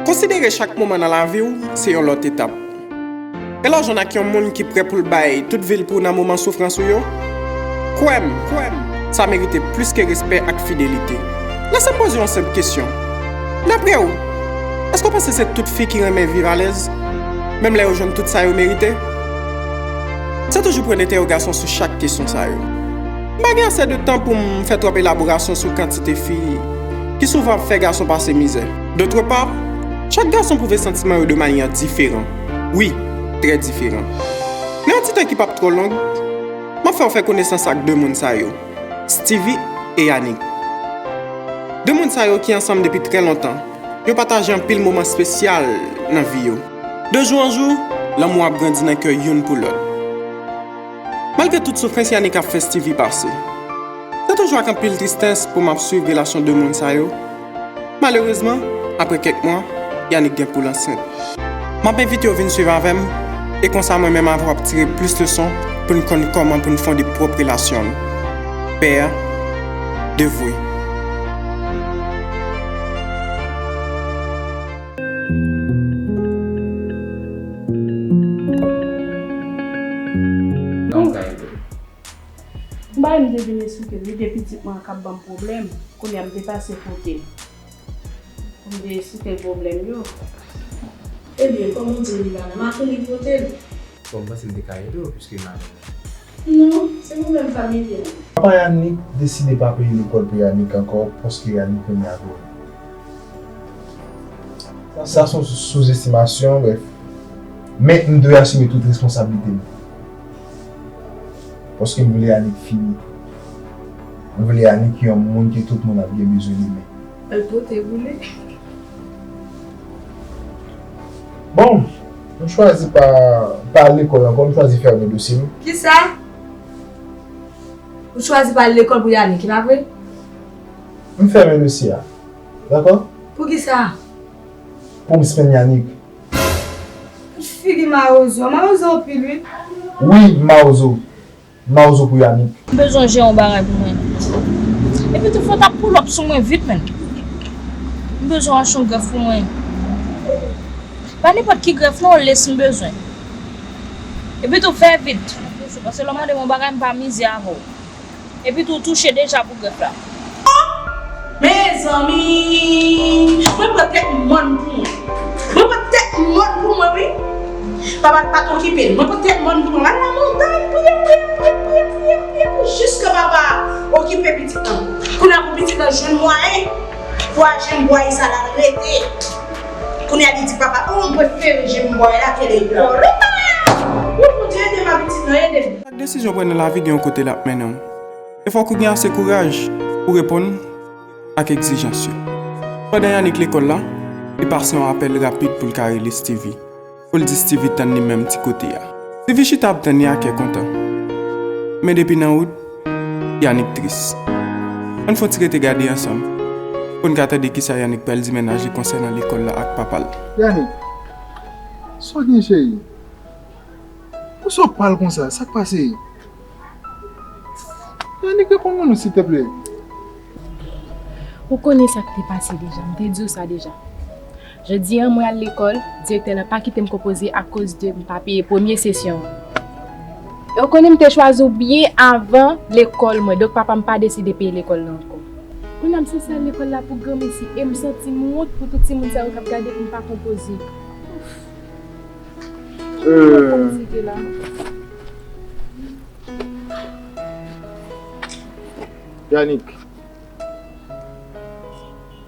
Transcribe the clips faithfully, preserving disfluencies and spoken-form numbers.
Konsidere chak moman nan lavi w se yon lòt etap. E lè w jwenn ak yon moun ki prè pou l bay tout vi l pou w nan moman soufrans ou yo, kwè m, kwè m, sa merite plis ke respè ak fidelite. Lèse m poze w yon senp kesyon. Dapre w, èske w panse se tout fi ki renmen viv alèz, menm lè yo jwenn tout sa yo merite? Se toujou pwen dentèwogasyon sou chak kesyon sa yo. M pa gen ase de tan pou m fè twòp elaborasyon sou kantite fi ki souvan ap fè gason pase mizè. Dotrepa, chak gason pwouve santiman yo de manyè diferan. Wi, trè diferan. Nan yon ti tan ki p ap twò long, m ap fè w fè konesans ak de moun sa yo, Steevie e Yanick. De moun sa yo ki ansanm depi trè lontan, yo pataje anpil moman espesyal nan vi yo. De jou an jou, lanmou ap grandi nan kè youn pou lòt. Malgre tout soufrans Yanick ap fè Steevie pase, se toujou ak anpil tristès pou m ap swiv relasyon de moun sa yo. Malerezman, apre kèk mwa, Yanick gen pou l ansent. M ap envite w vin swiv avè m, e konsa mwen menm avè w ap tire plis leson pou n konn kòman pou n fonde pwòp relasyon n. Pè, devwe. Kòman sa ye tou? M pa renmen devine sou ke li gen pitit mwen k ap ban m pwoblèm, kounye a m te pase kote l pou m te esplike l pwoblèm yo. Ebyen, kòm ou di li pa la, m ap vin pote l. Bon, m panse l te ka ede w, piske madanm ou. Non, se pwoblèm familyal. Papa Yanick deside pa peye lekòl pou Yanick ankò, paske Yanick renmen ak Ronnie. Sa se yon souzestimasyon, brèf. Men m dwe asime tout responsablite m. Paske m vle Yanick fini. M vle Yanick yon moun ke tout moun ap gen bezwen demen. Al pote boule. Bon, m chwazi pa, pa al lekòl ankò, m chwazi fèmen dosye m. Kisa? Ou chwazi pa al lekòl pou Yanick, ki pa vre? M fèmen dosye a. Dakò? Poukisa? Pou m spenn Yanick. Figi mawozo, mawozo anpil wi. Wi, mawozo. Mawozo pou Yanick. M bezwen jere yon bagay pou mwen. Epi tou fò w ta pull up sou mwen vit, menn. M bezwen achte yon grèf pou mwen. Pa nenpòt ki grèf non, lès m bezwen. Epi tou fè vit. Paske lè w mande m yon bagay, m pa mize avè w. Epi tou w touche deja pou grèf la. Mezanmi, mwen pran tèt mòn pou mwen. Mwen pran tèt mòn pou mwen, wi. Papa pa t okipe l. Mwen pran tèt mòn pou mwen. Al nan montay, priye, priye, priye, priye, priye, priye, pou jiske papa okipe pitit lan. Kounye a pou pitit lan jwenn mwayen pou al jwenn bway sa la rete. Kounye a li di papa, oh, m prefere jwenn bway la ke lekòl. Ou Bondye ede m a pitit lan, ede m. Chak desizyon w pran nan lavi gen yon kote l ap mennen w. E fòk ou gen ase kouraj pou reponn ak egzijans yo. Pandan Yanick lekòl la, li pase yon apèl rapid pou l ka rele Steevie, pou l di Steevie tann li menm ti kote a. Steevie chita ap tann li ak kè kontan. Men depi nan wout, Yanick tris. Ann fè yon ti rete gade ansanm, pou n ka tande kisa Yanick pral di mennaj li konsènan lekòl la ak papa l. Yanick, sa w gen, cheri? Poukisa w pale konsa? Sa k pase? Yanick, reponn mwen non, silteplè. Ou konnen sa k te pase deja, m te di w sa deja. Jodi a, mwen al lekòl, direktè la pa kite m konpoze akoz de m pa peye premye sesyon an. E ou konnen m te chwazi w byen avan lekòl mwen, donk papa m pa deside peye lekòl la ankò. Kounye a m sanse al lekòl la pou granmesi, e m santi m wont pou tout timoun sa yo k ap gade pou m pa konpoze. Ouf. Euh. Yanick,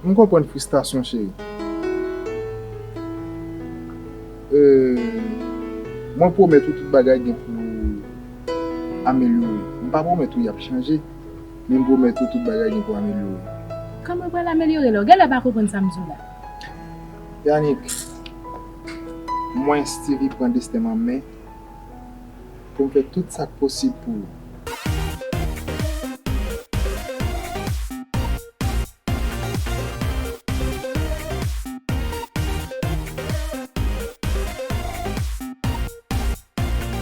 m konprann fristrasyon, cheri. Euh, mwen pwomèt ou tout bagay gen pou amelyore. M pa pwomèt ou y ap chanje, men m pwomèt ou tout bagay gen pou amelyore. Kòman pral amelyore lè w genlè pa konprann sa m di w la? Yanick, mwen, Steevie, pran desten m an men pou m fè tout sa k posib pou ou.